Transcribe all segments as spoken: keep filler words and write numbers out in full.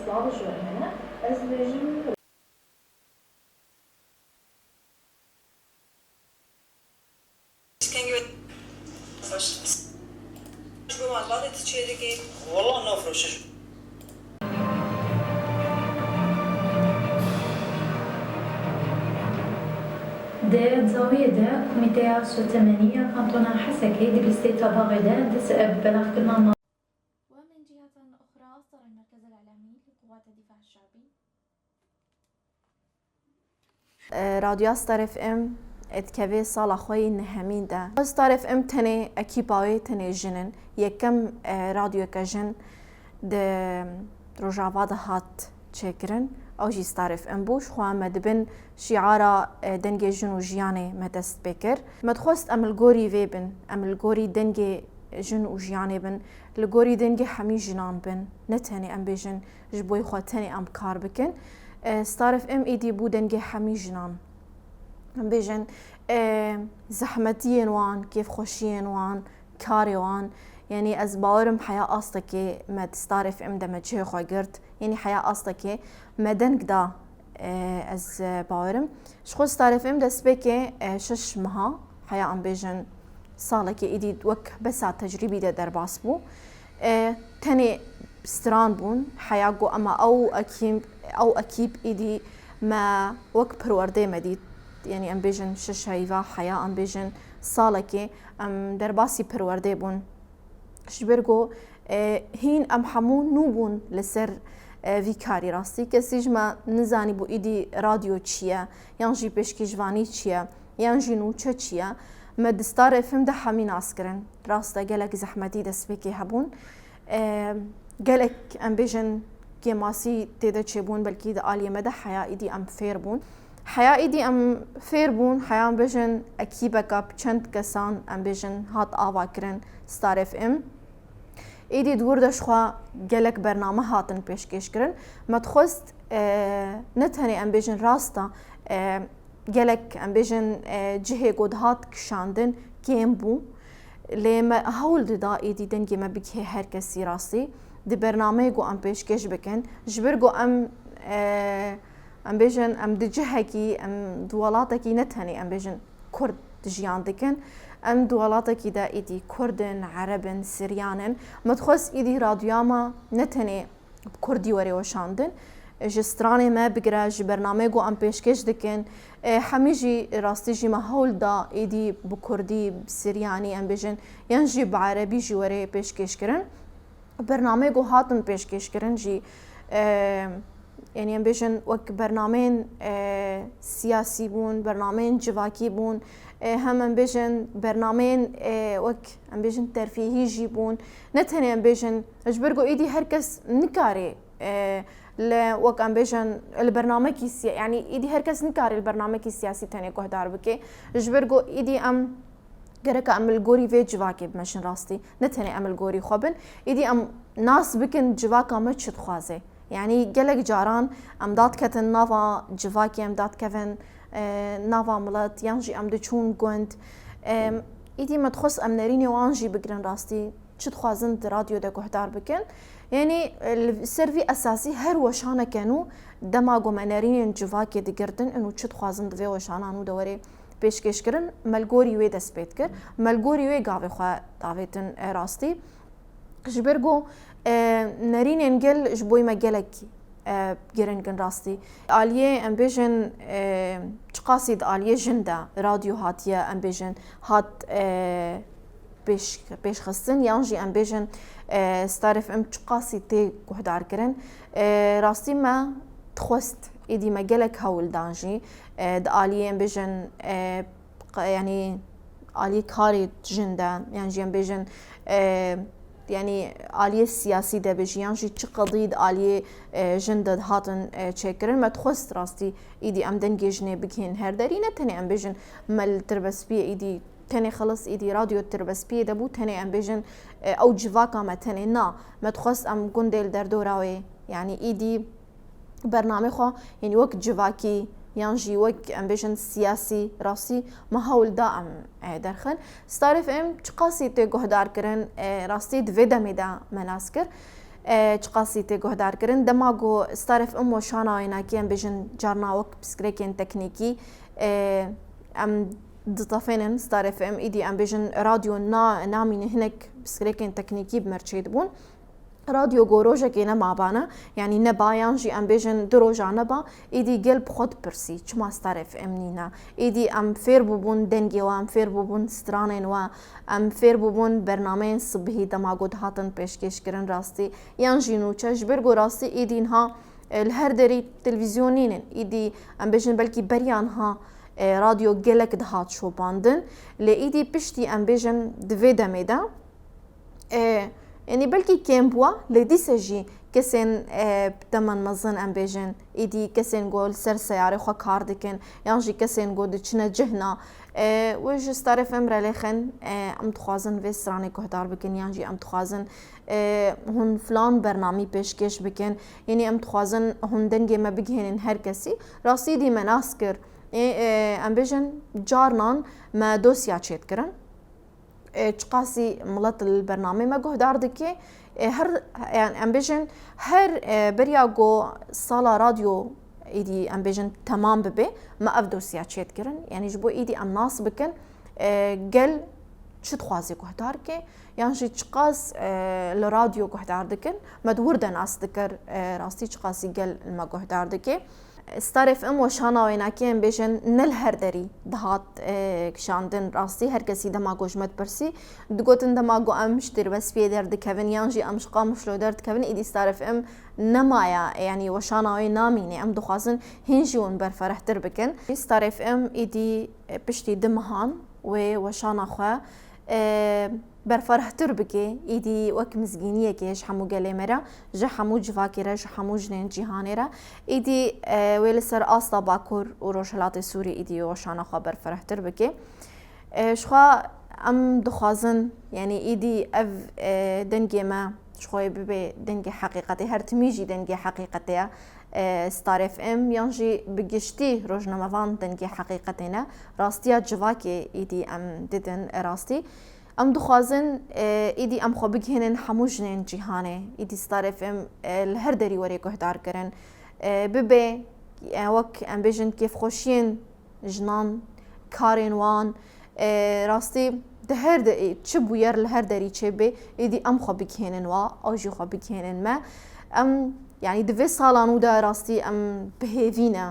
Babê ji we hene, ez dibêjim. Ji bo malbatê tu çê dikî? Wala nafroşe. Di zaviyê de Komîteya Sotemenî ya Kantona Hesekê di lîstê Tabaxê de dest bi belavkirina. ومن جهة أخرى، أصدر المركز الإعلامي لقوات الدفاع الشعبي. Radyoya Star F M dikeve sala xwe yê nehemîn de. Star F M tenê ekîpa wê tenê jin in. Yekem, e, radyoyeke jin di Rojava de hat çêkirin. Ew jî Star F M bû. Ji xwe me dibin şiara, e, dengê jin û jiyanê me dest pê kir. Me dixwest em li gorî vê bin. Em li gorî dengê jin û jiyanê bin. Li gorî dengê hemî jinan bin. Ne tenê em bêjin ji bo xwe tenê em kar bikin. E, Star F M êdî bû dengê hemî jinan. Em bêjin, e, zehmetiyên wan, kêfxweşiyên wan, karê wan. Yanî ez bawerim heya astekê me di Star F M de me cihê xwe girt. Yanî heya astekê me deng da, e, ez, e, bawerim. Ji xwe Star F M destpêkê, e, şeş meha, heya em bêjin salekê êdî wek besa tecrîbî de derbas bû. E, tenê stran bûn, heya ku ema ew ekîb, ew ekîb êdî me wek perwerdê me dît. Yanî em bêjin şeş heyva, heya em bêjin salekê em derbasî perwerdê bûn. Ji ber ku, e, hîn em hemû nû bûn li ser, e, vî karî rastî. Kesî ji me nizanîbû êdî radyo çi ye, yan jî pêşkêşvanî çi ye, yan jî nûçe çi ye. Me di Star F M de hemî nas kirin. Rast e, gelek zehmetî destpêkê hebûn. E, gelek, em bêjin, kêmasî tê de çêbûn, belkî di aliyê me de heya êdî em fêr bûn. Heya êdî em fêr bûn, heya em bêjin ekîbeka bi çend kesan, em bêjin, hat ava kirin Star F M. Êdî di wir de ji xwe gelek bername hatin pêşkêş kirin. Me dixwest, e, ne tenê em bêjin rast e, e, gelek em bêjin, e, cihê ku dihat kişandin kêm bû. Lê me hewl dida êdî dengê me bigihê her kesî rastî. Di bernameyê ku em pêşkêş bikin, ji ber ku em, e, em bêjin, em di cihekî, em di welatekî ne tenê em bêjin Kurd jiyan dikin. Em di welatekî de êdî Kurd in, Ereb in, Siryan in. Me dixwest êdî radyoya me ne tenê bi Kurdî were weşandin. Ji stranê me bigire, ji bernameyê ku em pêşkêş dikin, e, hemî jî rastî jî me hewl da êdî bi Kurdî, bi Siryanî em bêjin, yan jî bi Erebî jî were pêşkêş kirin. Bernameyê ku hatin pêşkêş kirin jî, e, yanî em bêjin wek bernameyên, e, siyasî bûn, bernameyên civakî bûn, e, hem em bêjin bernameyên, e, wek em bêjin terfîhî jî bûn. Ne tenê em bêjin, ji ber ku êdî her kes nikare, e, li, wek em bêjin, li bernamekî siya-, yanî êdî her kes nikare li bernamekî siyasî tenê guhdar bike. Ji ber ku êdî em gereka em li gorî vê civakê bimeşin rastî. Ne tenê em li gorî xwe bin, êdî em nas bikin civaka me çi dixwaze. Yanî gelek caran em dadketin nava civakê, em dadkevin, e, nava milet, yan jî em diçûn gund. E, êdî me dixwest em nerînê wan jî bigirin rastî. Çi dixwazin di radyo de guhdar bikin. Yanî, e, li ser vî esasî her weşaneke nû dema ku me nerînên civakê digirtin, û çi dixwazin di vê weşana nû de were pêşkêş kirin, me li gorî wê dest pê dikir. Me li gorî wê gavê xwe davêtin, e, rastî. Ji ber ku, e, nerînên gel ji bo me gelek, e, giring in rastî. Aliyê, em bêjin, e, çiqasî di aliyê jin de radyo hatiye, em bêjin, hat, e, pêş-, pêşxistin, yan jî em bêjin, e, Star F M çiqasî tê guhdar kirin. E, rastî me dixwest, êdî me gelek hewl dan jî, e, di aliyê em bêjin, e, qa-, yanî aliyê karê jin de, yan jî em bêjin, e, yanî aliyê siyasî de be jî, yan jî çi qedî di aliyê, e, jin de dihatin, e, çêkirin. Me dixwest rastî êdî em dengê jinê bigihên her derî, ne tenê em bêjin me li Tirbespiyê êdî tenê xilis êdî radyo Tirbespiyê de bû, tenê em bêjin, e, ew civaka me tenê na. Me dixwest em gundê li derdora wê, yanî êdî bernamê xwe, yanî wek civakî yan jî wek em bêjin siyasî, rastî me hewl da em, e, derxin. Star F M çiqasî tê guhdar kirin, e, rastî di vê demê de me nas kir. e, çiqasî tê guhdarkirin. Dema ku Star F M weşana wênakî em bêjin carna wek pirsgirêkên teknîkî, e, em ditefênin Star F M, îdî em bêjin radyo na-, namîne hinek pirsgirêkên teknîkî bi me re çêdibûn. Radyo ku rojekê nemabane, yanî neba, yan jî em bêjin du roja neba, îdî gel bi xwe dipirsî, çima Star F M nîne? Îdî em fêr bûbûn dengê we, em fêr bûbûn stranên we, em fêr bûbûn bernameyên sibihî dema ku dihatin pêşkêşkirin rastî, yan jî nûçe, ji ber ku rastî îdî niha, e, li her derî televîzyon nînin. Îdî em bêjin belkî beriya niha, e, radyo gelek dihat şopandin, lê îdî piştî em bêjin di vê demê de, e, yanî belkî kêm bûwa, lê dîse jî kesên, e, temen mezin em bêjin, îdî kesên ku li ser seyarê xwe kar dikin, yan jî kesên ku diçine cihna, e, wê ji Star F M re lêxin, e, em dixwazin vê stranê guhdar bikin, yan jî em dixwazin, e, hûn filan bernamî pêşkêş bikin, yanî em dixwazin hûn dengê me bigihênin her kesî. Rastî dî me nas kir. Ê, e, em bêjin carnan me dosya çêdikirin. E, çiqasî milet li bernameyê me guhdar dike. E, her, yani em bêjin her, e, beriya ku sala radyo êdî em bêjin temam bibe, me ev dosya çêdikirin. Yani ji bo êdî em nas bikin, e, gel çi dixwaze guhdar ke, yan jî çiqas, e, li radyo guhdar dikin, me di wir de nas dikir, e, rastî çiqasî gel li me guhdar dike. Star F M weşana wênakî em bêjin ne li her derî dihat, e, kişandin. Rastî her kesî dema ku ji me dipirsî, digotin dema ku em ji Têrbespiyê derdikevin yan jî em ji Qamişlo derdikevin, êdî Star F M nemaye, yanî weşana wê namîne. Em dixwazin hîn jî hûn berferehtir bikin. Star F M êdî, e, piştî du mehan wê weşana xwe, e, berferehtir bike, êdî wek mizgîniyekê ji hemû gelê me re, ji hemû civakê re, ji hemû jinên cîhanê re, êdî, e, wê li ser asta Bakur û Rojhilatê Sûrî êdî weşana xwe berferehtir bike. E, ji xwe em dixwazin, yanî êdî ev, e, dengê me ji xwe bibe dengê heqîqetê, her timî jî dengê heqîqetê ye. E, Star F M yan jî bi giştî rojnamevan dengê heqîqetê ne. Rastiya civakê êdî em didin, e, rastî. Em dixwazin, e, êdî em xwe bigihênin hemû jinên cîhanê. Êdî Star F M, e, li her derî were guhdar kirin. E, bibe, e, wek em bêjin kêfxweşiyên jinan, karên wan, e, rastî di her de, e, çi bûyer li her derî çêbe, êdî em xwe bigihênin wa, ew jî xwe bigihênin me. Em, yanî di vê sala nû de rastî em bi hêvî ne.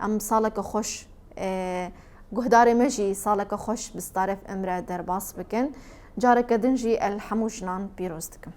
Em saleke xweş, e, guhdarê me jî saleke xweş bi Star F M re derbas bikin. Careke din jî el hemû jinan pîroz dikim.